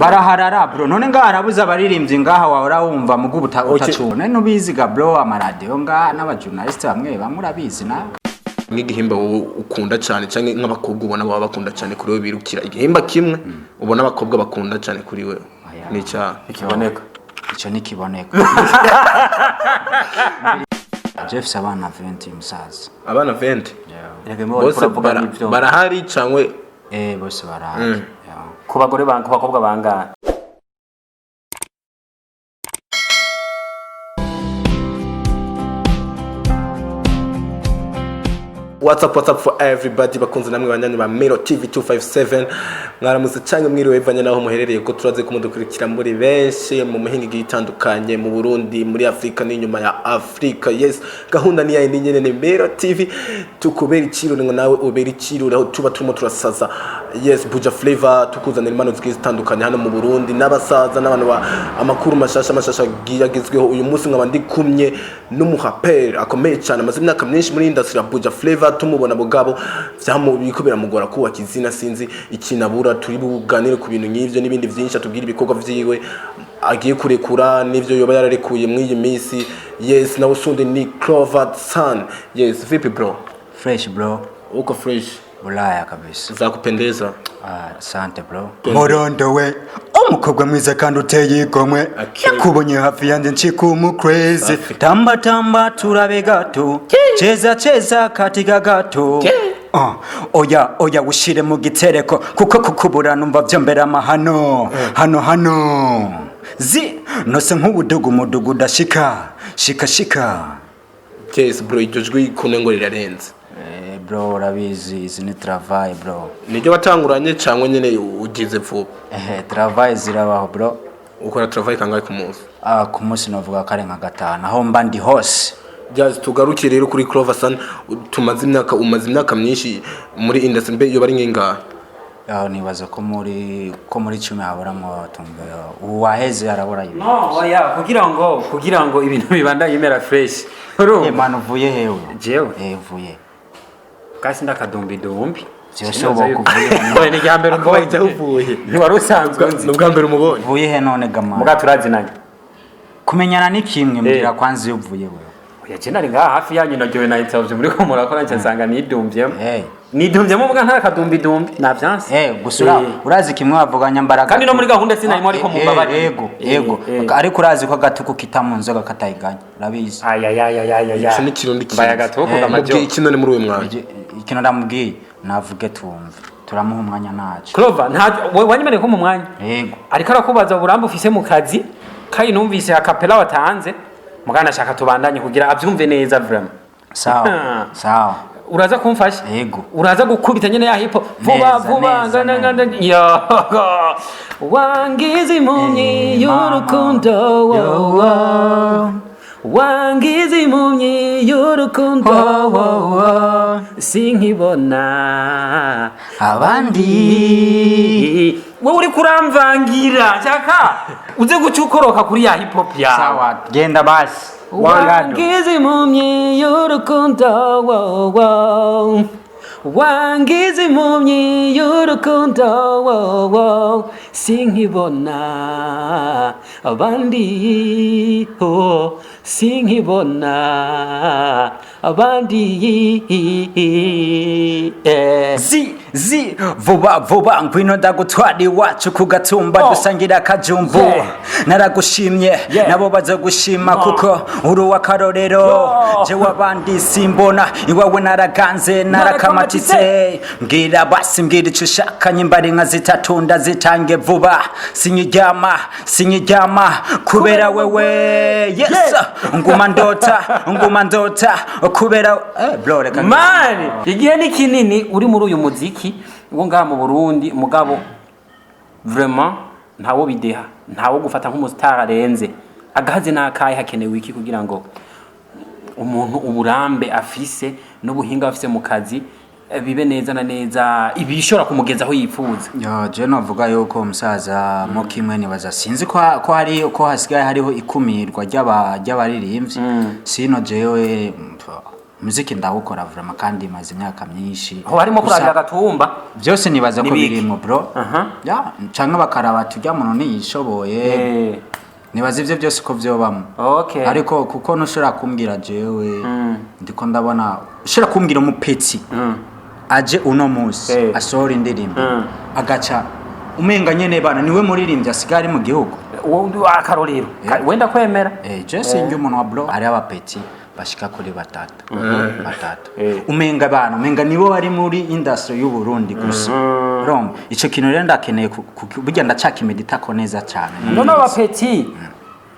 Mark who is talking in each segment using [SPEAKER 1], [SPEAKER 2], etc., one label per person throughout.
[SPEAKER 1] Baraharara bro, none ngaha harabuze abaririmbyi ngaha wahora wumva mugu utacubona. None nubizi ga bro, amaradiyo ngaha n'abajournaliste bamwe bamwe urabizi nawe.
[SPEAKER 2] Nk'igihimba wowe ukunda cyane, cyangwa nk'abakobwa ubona baba bakunda cyane kuri wewe, birukira igihimba kimwe ubona abakobwa bakunda cyane kuri wewe,
[SPEAKER 1] Oya.
[SPEAKER 2] ni icyaha?
[SPEAKER 3] Ikiboneka.
[SPEAKER 1] Ico ntikiboneka. Jeff, abana 20 musaza.
[SPEAKER 2] Abana 20?
[SPEAKER 3] Erega mwe
[SPEAKER 2] Bose
[SPEAKER 3] uravuga n'ivyo.
[SPEAKER 2] Barahari cyangwa?
[SPEAKER 1] Eh, bose barahari. Yeah.
[SPEAKER 3] Ku bagore ku bakobwa bangahe?
[SPEAKER 2] What's up, what's up for everybody, bakunze namwe banyanyi ba Mero TV 257, mwaramutse cyangwa mwiriwe bivanye naho muherereye, ko turaze kumudukurikira muri benshi mu mihingo igiye itandukanye mu Burundi, muri Afrika n'inyuma ya Afrika. Yes, gahunda ni yayindi nyene, ni Mero TV, tukubera ikirori ngo nawe ubere ikirori, aho tuba turimo turasaza, yes, Buja Flavor, tukuzanira impano zigiye zitandukanye hano mu Burundi, n'abasaza n'abantu ba amakuru mashasha mashasha agiye agezweho. Uyu munsi nkaba ndi kumwe n'umuraperi akomeye cyane, amaze imyaka myinshi muri industry ya Buja Flavor, tumubona mugabo biriko biramugora kubaka izina, sinzi ikintu abura. Turi buganire ku bintu nk'ivyo n'ibindi vyinshi, atubwire ibikorwa vyiwe agiye kurekura n'ivyo yoba yararekuye muri iyi minsi. Yes, nawe usundi ni Clover Sun. Yes, vipi bro?
[SPEAKER 1] Fresh bro.
[SPEAKER 2] Uko fresh?
[SPEAKER 1] Ulaya kabisa.
[SPEAKER 2] Zakupendeza.
[SPEAKER 1] Ah, asante bro.
[SPEAKER 4] Murondo we, umukobwa mwiza kandi uteye igomwe.
[SPEAKER 2] Okay.
[SPEAKER 4] Yakubonye hafi yanjye ncika umu crazy.
[SPEAKER 2] Safi.
[SPEAKER 1] Tamba tamba turabe gato, cheza cheza katika gato.
[SPEAKER 4] Ah, oya oya, ushire mu gitereko kuko kukubura numva vyombera amahano hano hano zi nose nk'ubudugu umudugu udashika shika shika.
[SPEAKER 2] Yes bro, iryo jwi kune ngo rirarenze.
[SPEAKER 1] Eh bro, urabizi izi ni travail bro.
[SPEAKER 2] Niryo watanguranye cyangwa nyene ugize vuba?
[SPEAKER 1] Eh, travail zirabaho bro.
[SPEAKER 2] Ukora travail kangahe ku munsi?
[SPEAKER 1] Ah, ku munsi novuga kare nka gatanu aho mba ndi hose.
[SPEAKER 2] Jazz, tugaruke rero kuri Clover Sun. Tumaze imyaka, umaze imyaka myinshi muri industry, mbe iyo bari nk'ingahe?
[SPEAKER 1] Ah, nibaza ko muri 10 haburamwo tumbe uwaheze arabura ibi.
[SPEAKER 3] No, oya, kugira ngo ibintu bibandanye bimera fresh, urumva?
[SPEAKER 1] Eh man, uvuye hewe?
[SPEAKER 3] Jewe?
[SPEAKER 1] Eh, uvuye.
[SPEAKER 3] Kasi ndakadumbidumbi.
[SPEAKER 1] Vyoshoboka uvuye he?
[SPEAKER 3] Oya, ni irya mbere umbonye.
[SPEAKER 2] Aho uvuye.
[SPEAKER 3] Ntiwari usanzwe nzi.
[SPEAKER 2] Ni ubwa mbere umubonye.
[SPEAKER 1] Uvuye he none gama?
[SPEAKER 3] Muga turazinanye.
[SPEAKER 1] Kumenyana ni kimwe, mbwira
[SPEAKER 3] Eh.
[SPEAKER 1] kwanza iyo uvuye wewe.
[SPEAKER 3] Oya, je nari ngaha hafi yanyu, naryowe na interview muri ko murakora, nca nsanga nidumvyemo.
[SPEAKER 1] Eh.
[SPEAKER 3] Nidumvyemo muga nta kadumbidumbi navyanse.
[SPEAKER 1] Eh, gusa urazi kimwe bavuga nyambaraga.
[SPEAKER 3] Kandi no muri gahunda sinarimo, ariko mumbabarire.
[SPEAKER 1] Yego,
[SPEAKER 3] Eh,
[SPEAKER 1] yego.
[SPEAKER 3] eh.
[SPEAKER 1] Ariko urazi ko agatuku kita mu nzoga katayiganya. Urabizi.
[SPEAKER 3] Ayayayayaya.
[SPEAKER 2] Ico ni kirundi
[SPEAKER 3] Mbaye
[SPEAKER 2] cyiza.
[SPEAKER 3] agatuku
[SPEAKER 1] Eh.
[SPEAKER 3] kamajo.
[SPEAKER 2] Mubwiye iki none muri uyu mwanya?
[SPEAKER 1] Ikintu ndamubwiye, navuge tumve. Turamuha umwanya ntaco.
[SPEAKER 3] Clover, nta wanyemereye ko mu mwanya.
[SPEAKER 1] Yego.
[SPEAKER 3] Ariko arakubaza uburambe ufise mu kazi, kandi numvise akapela watanze, mugana ashaka tubandanye kugira abyumve neza vraiment.
[SPEAKER 1] Sawa. Sawa.
[SPEAKER 3] Uraza kumfasha?
[SPEAKER 1] Yego.
[SPEAKER 3] Uraza gukubita nyene ya hip hop vuba
[SPEAKER 1] Neza,
[SPEAKER 3] vuba.
[SPEAKER 1] neza,
[SPEAKER 3] Ngana
[SPEAKER 1] neza.
[SPEAKER 3] ngana yo wangize impumyi
[SPEAKER 1] Eh,
[SPEAKER 3] y'urukundo,
[SPEAKER 1] mama.
[SPEAKER 3] wo, wo. Wangize impumyi y'urukundo, wo, wo. Sinkibona
[SPEAKER 1] Abandi.
[SPEAKER 3] Wowe uri kuramvangira, shaka uze guca ukoroka kuri ya hip hop yawe.
[SPEAKER 1] Sawa, genda basi. Wangado.
[SPEAKER 3] Wangize impumyi y'urukundo, wo, wo. Wangize impumyi y'urukundo, wo, wo. Sinkibona abandi, oh. Sinkibona abandi, eh.
[SPEAKER 4] Zi zi vuba vuba, ngwino ndagutwara iwacu ku gatumba.
[SPEAKER 3] Oh.
[SPEAKER 4] Dusangira akajumbu.
[SPEAKER 3] Yeah.
[SPEAKER 4] Naragushimye.
[SPEAKER 3] Yeah.
[SPEAKER 4] Nabo bazogushima
[SPEAKER 3] No.
[SPEAKER 4] kuko uri uw'akarorero.
[SPEAKER 3] Yo.
[SPEAKER 4] Jewe abandi simbona, iwawe naraganze, narakamatitse. Mbwira basi, mbwira ico ushaka, nyimba ari nka zitatu ndazitange vuba. Sinyiryama, sinyiryama kubera wewe, yes. Nguma ndota, nguma ndota kubera bro, reka.
[SPEAKER 3] Mani igihe ni kinini uri muri uyu muziki wo ngaha mu Burundi, mugabo vraiment ntawo bideha, ntawo gufata nk'umustar arenze agahaze n'akahe. Hakenewe iki kugira ngo umuntu uburambe afise n'ubuhinga afise mu kazi, bibe neza na neza ibishobora kumugeza aho yifuza?
[SPEAKER 1] Yo, je novuga yuko umusaza mo kimwe nibaza sinzi ko hari ko hasigaye hariho ikumirwa ry'abaririmbyi. Sino jewe Umuziki ndawukora vraiment, kandi maze imyaka myinshi.
[SPEAKER 3] Aho harimo
[SPEAKER 1] Gusa
[SPEAKER 3] kurabira agatumba.
[SPEAKER 1] Byose nibaza ko
[SPEAKER 3] Nibiki.
[SPEAKER 1] birimo, bro.
[SPEAKER 3] Aha.
[SPEAKER 1] Ya, canke bakaraba tujya muntu ntiyishoboye. Nibaza ivyo byose ko vyobamo. Ariko kuko ntushobora kumbwira, jewe ndiko ndabona ushobora kumbwira umupetsi aje uno munsi asohora indirimbo, agaca umenga nyene bana niwe muririmbyi asigaye ari mu gihugu.
[SPEAKER 3] Uwo akarorero. Wenda kwemera.
[SPEAKER 1] Je sinjye umuntu wa bro, ari abapetsi bashika kuri batatu batatu, umenga bana umenga nibo bari muri industry y'u Burundi gusa. Urumva ico kintu rero ndakeneye burya ndacakimeditako neza cyane.
[SPEAKER 3] None abapeti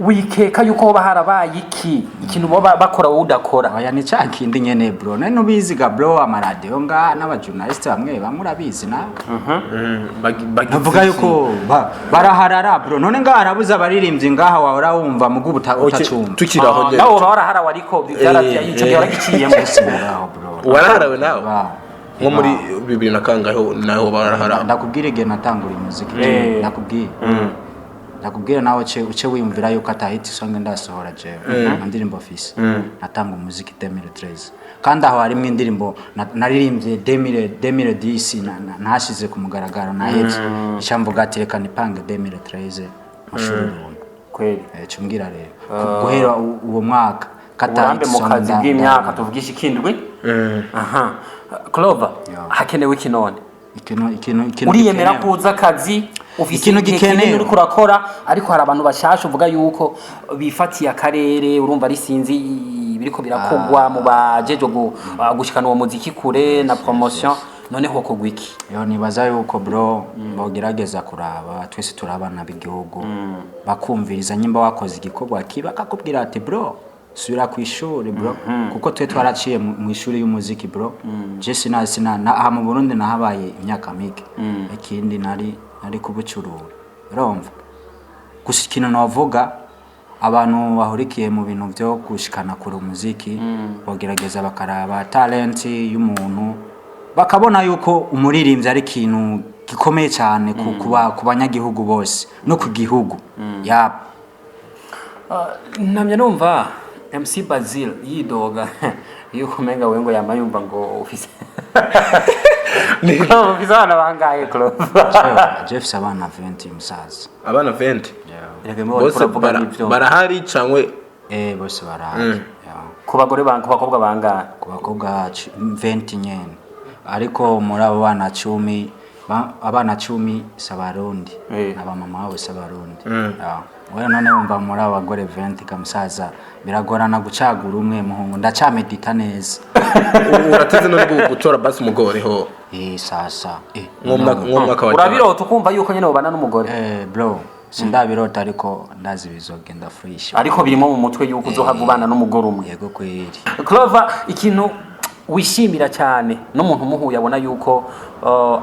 [SPEAKER 3] wikeka yuko hoba harabaye iki, ikintu boba bakora wowe udakora?
[SPEAKER 1] Oya, ni ca kindi nyene, bro. None nubizi ga bro, amaradiyo nga n'abajournaliste bamwe bamwe, urabizi nawe. Navuga yuko baraharara, bro. None ngaha harabuze abaririmbyi ngaha wahora wumva mugu utacumva.
[SPEAKER 2] Tukiri aho nyene.
[SPEAKER 3] Nawe woba waraharawe, ariko ico gihe waragiciyemo.
[SPEAKER 1] Ngaho, bro.
[SPEAKER 2] Waraharawe nawe?
[SPEAKER 1] Wow.
[SPEAKER 2] Nko muri bibiri na kangahe naho baraharawe?
[SPEAKER 1] Ndakubwira igihe natangura umuziki. Ndakubwira nawe uce wiyumvira yuko atahita isonga ndasohora jewe nta ndirimbo fise. Natanga umuziki 2013, kandi aho harimo indirimbo naririmbye 2010 ntashize ku mugaragaro, nahevye. Ica mvuga ati reka nipange 2013 mushuri uruntu.
[SPEAKER 3] Kweli.
[SPEAKER 1] Cumbwira rero guhera uwo mwaka
[SPEAKER 3] uburambe mu kazi bw'imyaka tuvugisha ikindwi. Aha, Clover, hakenewe iki none?
[SPEAKER 1] Ikintu
[SPEAKER 3] Uriyemera
[SPEAKER 1] gikenewe.
[SPEAKER 3] kuza akazi ufise
[SPEAKER 1] Ikintu
[SPEAKER 3] igihe
[SPEAKER 1] gikenewe.
[SPEAKER 3] kinini uriko urakora, ariko hari abantu bashasha uvuga yuko bifatiye akarere, urumva ari sinzi ibiriko birakogwa mu bajeje gushikana uwo muziki kure na promotion. None hokogwa iki?
[SPEAKER 1] Yo, nibaza yuko, bro, bogerageza kuraba twese turi abana b'igihugu, bakumviriza nyimba wakoze igikorwa kiba akakubwira ati bro, subira ku ishuri, bro, kuko twe twaraciye mu ishuri y'umuziki, bro. Je sina aha mu Burundi nahabaye imyaka mike, ikindi nari kubucurura, urumva. Gusa ikintu navuga, abantu bahurikiye mu bintu byo gushikana kure umuziki bogerageza bakaraba talenti y'umuntu, bakabona yuko umuririmbyi ari ikintu gikomeye cyane ku banyagihugu bose no ku gihugu ya.
[SPEAKER 3] Namye numva MC Basil yidoga yuko umenga we ngo yama yumva ngo ufise abana bangahe, Clover?
[SPEAKER 1] Jeff, abana 20, musaza.
[SPEAKER 2] Abana 20?
[SPEAKER 3] Erega mwe
[SPEAKER 2] Bose
[SPEAKER 3] uravuga n'ivyo.
[SPEAKER 2] barahari cangwe?
[SPEAKER 1] Bose barahari. Yeah.
[SPEAKER 3] Ku bagore ku bakobwa bangahe?
[SPEAKER 1] Ku bakobwa 20 nyene, ariko muri abo bana 10 abana 10 si abarundi, abamama babo si abarundi. Yeah. Wewe none wumva muri abo bagore 20 kamusaza biragorana gucagura umwe. Muhungu, ndacamedita neza.
[SPEAKER 2] Urateze none gutora basi umugore ho?
[SPEAKER 1] Sasa
[SPEAKER 2] nko mwaka wa
[SPEAKER 3] Urabirota ukumva yuko nyene ubana n'umugore?
[SPEAKER 1] Bro, sindabirota, ariko ndazi bizogenda fresh.
[SPEAKER 3] Ariko birimo mu mutwe yuko uzohava ubana n'umugore umwe?
[SPEAKER 1] Yego kweri.
[SPEAKER 3] Clover, ikintu wishimira cyane n'umuntu umuhuye abona yuko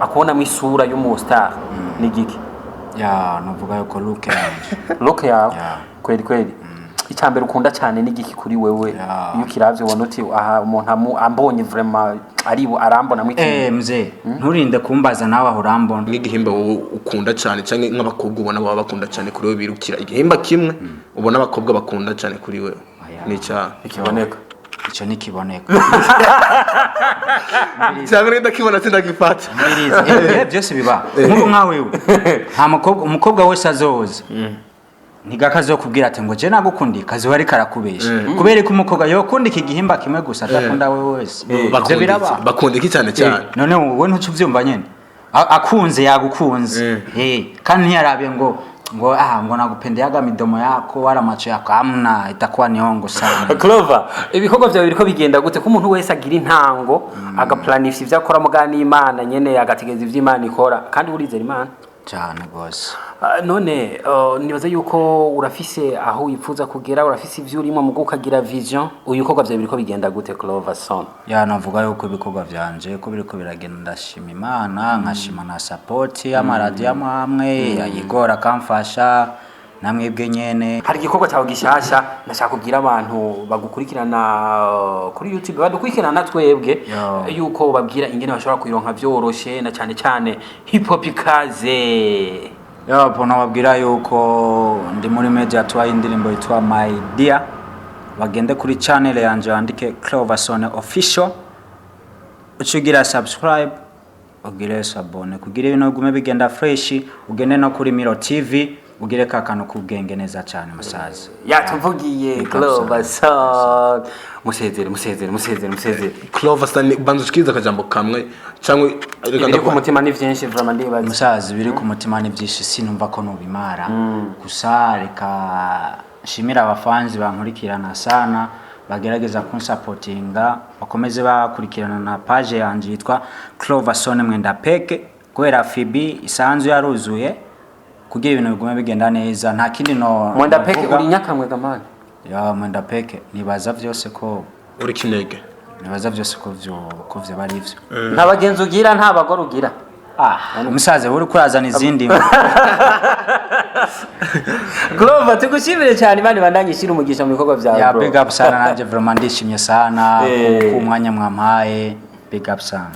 [SPEAKER 3] akubonamo isura y'umustar ni giki?
[SPEAKER 1] Ya, novuga yuko look yanje.
[SPEAKER 3] Look yawe?
[SPEAKER 1] Yeah.
[SPEAKER 3] Kweli kweli, icyambere ukunda cyane ni giki kuri wewe?
[SPEAKER 1] Yeah.
[SPEAKER 3] Iyo ukiravye ubona uti aha umuntu ambonye vraiment ari arambonamo ikintu.
[SPEAKER 1] Mzee, nturinde kumbaza, nawe aho urambona.
[SPEAKER 2] Nk'igihimba wowe ukunda cyane, cyangwa nk'abakobwa ubona baba bakunda cyane kuri wewe, birukira igihimba kimwe ubona abakobwa bakunda cyane kuri wewe
[SPEAKER 1] Oya.
[SPEAKER 2] ni icyaha?
[SPEAKER 3] Ikiboneka.
[SPEAKER 1] Ico nikiboneka.
[SPEAKER 2] Cyangwa ndakibona sindagifata.
[SPEAKER 1] Mbirizi. Byose biba nk'ubu nka wewe, nta mukobwa, umukobwa wese azoza ntigaka azokubwira ati ngo je nagukundiye, kazoba ariko arakubesha, kubera ko umukobwa yokunda iki gihimba kimwe gusa adakunda wewe wese. Ivyo
[SPEAKER 2] Bakunda
[SPEAKER 1] biraba.
[SPEAKER 2] iki? Bakunda iki cyane cyane?
[SPEAKER 1] None wowe ntuca uvyumva nyene? Akunze yagukunze. Kandi ntiyarabe ngo ngo nagupendeaga midomo yako wala macho yako, amna, itakuwa niongo sana.
[SPEAKER 3] Clover, ibikorwa byawe biriko bigenda gute, ko umuntu wese agira intango agaplanifya ivyo akora muga n'Imana nyene agategereza ivyo Imana ikora, kandi urizera Imana?
[SPEAKER 1] Cyane gose.
[SPEAKER 3] None nibaza yuko urafise aho wifuza kugera, urafise ivyo urimo mugo ukagira vision. Uyu bikorwa byawe biriko bigenda gute, Clover Son?
[SPEAKER 1] Ya, navuga yuko ibikorwa vyanje ko biriko biragenda, ndashima Imana, nkashima na support y'amaradiyo amwe amwe yayigora akamfasha, namwebwe nyene.
[SPEAKER 3] Hari igikorwa cyawe gishasha ndashaka kubwira abantu bagukurikirana kuri YouTube, badukurikirana twebwe,
[SPEAKER 1] Yo.
[SPEAKER 3] yuko babwira ingene bashobora kuyironka vyoroshe, na cyane cyane hip hop ikaze.
[SPEAKER 1] Yapo, nababwira yuko ndi muri media tour y'indirimbo yitwa My Dear. Bagende kuri channel yanje, wandike Cloverson Official, uce ugira subscribe, ugire s'abonner kugira ibintu bigume bigenda fresh. Ugende no kuri Miro TV, ugire ka kantu k'ubwenge neza cyane, musaza.
[SPEAKER 3] Yatuvugiye.
[SPEAKER 1] Big up.
[SPEAKER 3] Cloverson, musezere, musezere, musezere, musezere.
[SPEAKER 2] Clover Stan, banza ushikirize akajambo kamwe cyangwa reka
[SPEAKER 3] Ibiri ku mutima ni vyinshi vraiment, ndibaza.
[SPEAKER 1] Musaza, ibiri ku mutima ni byinshi, sinumva ko nubimara. Gusa reka nshimire abafanzi bankurikirana sana, bagerageza kunsapotinga, bakomeze bakurikirana na page yanje yitwa Cloverson Mwenda Peke, kubera FB isanzwe yaruzuye, kugira ibintu bigume bigenda neza. Nta kindi no
[SPEAKER 3] Mwenda Peke.
[SPEAKER 1] novuga.
[SPEAKER 3] Uri nyakamwe gamani.
[SPEAKER 1] Ya, Mwenda Peke, nibaza vyose ko
[SPEAKER 2] Uri kinege.
[SPEAKER 1] nibaza vyose ko vyo bari ivyo.
[SPEAKER 3] Nta bagenzi ugira, nta bagore ugira.
[SPEAKER 1] Ah, umusaza, uri kurazana izindi.
[SPEAKER 3] Clover, tugushimire cyane. Imana ibandanye ishyira umugisha mu bikorwa byawe,
[SPEAKER 1] Ya,
[SPEAKER 3] bro.
[SPEAKER 1] big up sana. Nanje vraiment ndishimye sana ku mwanya mwampaye. Big up sana.